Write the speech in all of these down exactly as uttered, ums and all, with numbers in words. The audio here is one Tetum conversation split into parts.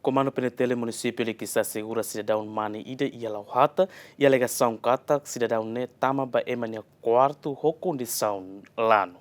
Komandu P N T L Munisípiu Liquiçá asegura sidadaun mane ida iha Lauhata iha alegasaun katak sidadaun ne'e tama ba ema nia kuartu ho kondisaun lanu.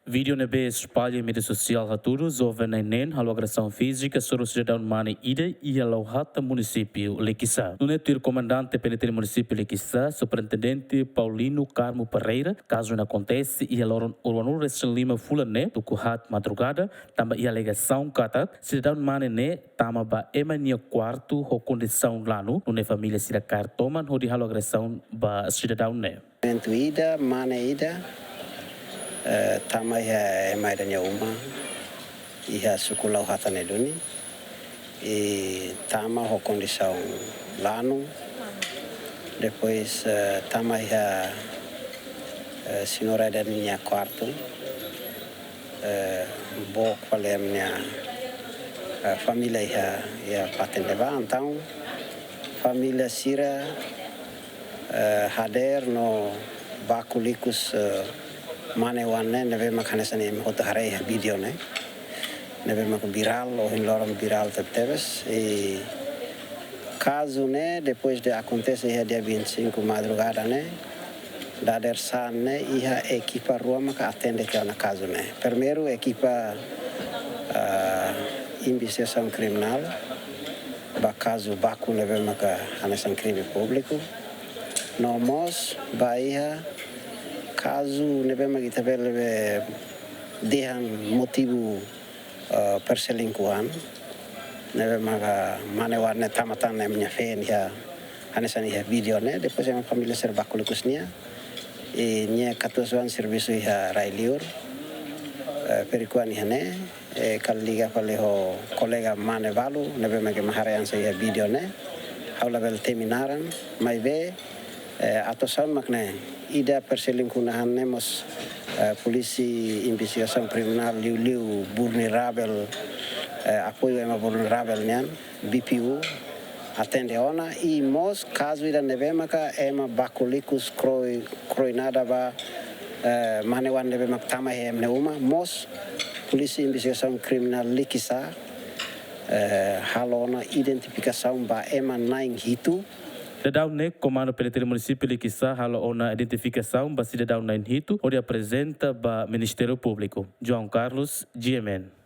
Vídeo ne'ebé espalla iha média sosiál hatudu joven na'in-neen halo agresaun fízika sobre sidadaun mane ida iha Lauhata, Munisípiu Liquiçá. Nune'e tuir Komandante P N T L Munisípiu Liquiçá, Superintendente Paulino Carmo Pereira, kazu ne'e akontese iha loron ruanulu-resin-lima fulan ne'e, tuku haat madrugada, tanba iha alegasaun katak sidadaun mane ne'e tama ba ema nia kuartu ho kondisaun lanu, nune'e família sira kaer toman hodi halo agresaun ba sidadaun ne'e. Momentu ida, mane ida, eh, tama iha ema ida nia uma, iha suku Lauhata ne'e duni, i tama ho kondisaun lanu, depois, eh, tama iha, eh, señora ida nia kuartu, eh, book fali ema nia, eh, família iha, iha fatin ne'ebá, entaun família sira, eh, hadeer no baku likus, eh, mane-oan ne'e, ne'ebé mak hanesan imi hotu haree iha vídeo ne'e. Ne'ebé mak virál, ohin loron virál tebetebes. I kazu ne'e, depois de akontese iha dia vinte e cinco madrugada ne'e, dadeer-saan ne'e iha ekipa rua maka atende tiha ona kazu ne'e. Primeiru, ekipa, ah, investigasaun kriminál, ba kazu baku ne'ebé maka hanesan krime públiku. No mós ba iha kazu ne'ebé maka ita bele dehan motivu, eh, perselingkuhan, ne'ebé maka mane-oan ne'e tama tan ema nia feen iha, hanesan iha vídeo ne'e, depois ema família sira baku likus nia, i nia katuas-oan servisu iha rai-liur, eh, periku an iha ne'e, eh, kala liga fali ho kolega mane balu, ne'ebé maka ema haree hanesan iha vídeo ne'e, ha'u labele temi naran, maibé, eh, atuasaun mak ne'e, ida perselingkuhan ne'e mós, eh, polísia investigasaun kriminál liuliu vulneravel, eh, apoiu ema vulneravel nian, B P U, atende ona, i mós kazu ida ne'ebé maka ema baku likus kroi, kroinada ba, eh, mane-oan ne'ebé mak tama iha ema nia uma, mós polísia investigasaun kriminál Liquiçá, eh, halo ona identifikasaun ba ema na'in-hitu. Dadaun ne'e, Komandu P N T L Munisípiu Liquiçá halo ona identifikasaun ba sidadaun na'in-hitu, hodi aprezenta ba Ministériu Públiku. João Carlos, G M N.